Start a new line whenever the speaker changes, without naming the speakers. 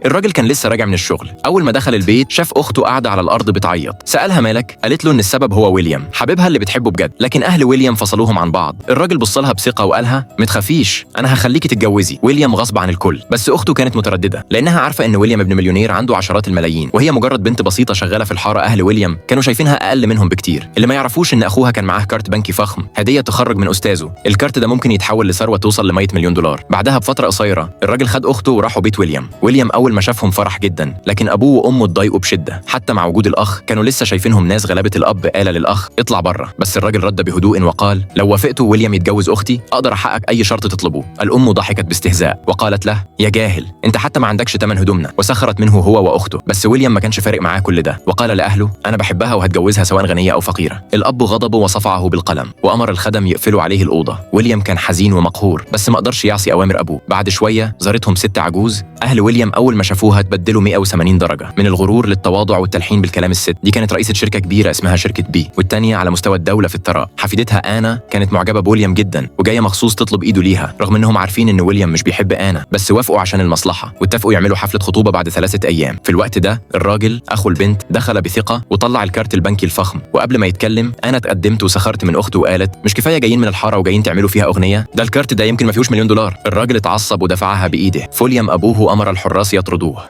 الراجل كان لسه راجع من الشغل. اول ما دخل البيت شاف اخته قاعدة على الارض بتعيط. سالها مالك؟ قالت له ان السبب هو ويليام حبيبها اللي بتحبه بجد، لكن اهل ويليام فصلوهم عن بعض. الراجل بص لها بثقة وقالها متخافيش، انا هخليكي تتجوزي ويليام غصب عن الكل. بس اخته كانت مترددة لانها عارفه ان ويليام ابن مليونير عنده عشرات الملايين، وهي مجرد بنت بسيطة شغالة في الحارة. اهل ويليام كانوا شايفينها اقل منهم بكتير. اللي ما يعرفوش ان اخوها كان معاه كارت بنكي فخم هديه تخرج من استاذه. الكارت ده ممكن يتحول لثروه توصل ل 100 مليون دولار. بعدها بفترة قصيرة الراجل خد اخته وراحوا بيت ويليام. ويليام اول ما شافهم فرح جدا، لكن ابوه وامه اتضايقوا بشده. حتى مع وجود الاخ كانوا لسه شايفينهم ناس غلابة. الاب قال للاخ اطلع بره، بس الراجل رد بهدوء وقال لو وافقتوا ويليام يتجوز اختي اقدر احقق اي شرط تطلبوه. الام ضحكت باستهزاء وقالت له يا جاهل، انت حتى ما عندكش تمن هدومنا، وسخرت منه هو واخته. بس ويليام ما كانش فارق معاه كل ده، وقال لاهله انا بحبها وهتجوزها سواء غنية او فقيرة. الاب غضب وصفعه بالقلم وامر الخدم يقفلوا عليه الاوضة. ويليام كان حزين ومقهور، بس ما قدرش يعصي اوامر ابوه. بعد شوية زارتهم ست عجوز. اهل ويليام اول ما شافوها تبدلوا 180 درجه من الغرور للتواضع والتلحين بالكلام. الست دي كانت رئيسه شركة كبيرة اسمها شركة بي، والتانية على مستوى الدولة في الثراء. حفيدتها انا كانت معجبه بويليام جدا وجاية مخصوص تطلب ايده ليها، رغم انهم عارفين ان ويليام مش بيحب انا، بس وافقوا عشان المصلحة واتفقوا يعملوا حفلة خطوبه بعد 3 ايام. في الوقت ده الراجل اخو البنت دخل بثقة وطلع الكارت البنكي الفخم، وقبل ما يتكلم انا اتقدمت وسخرت من اخته وقالت مش كفاية جايين من الحارة وجايين تعملوا فيها اغنية؟ ده الكارت ده يمكن ما فيهوش مليون دولار. الراجل اتعصب ودفعها بايده. فوليام ابوه امر الحراس يطردوه.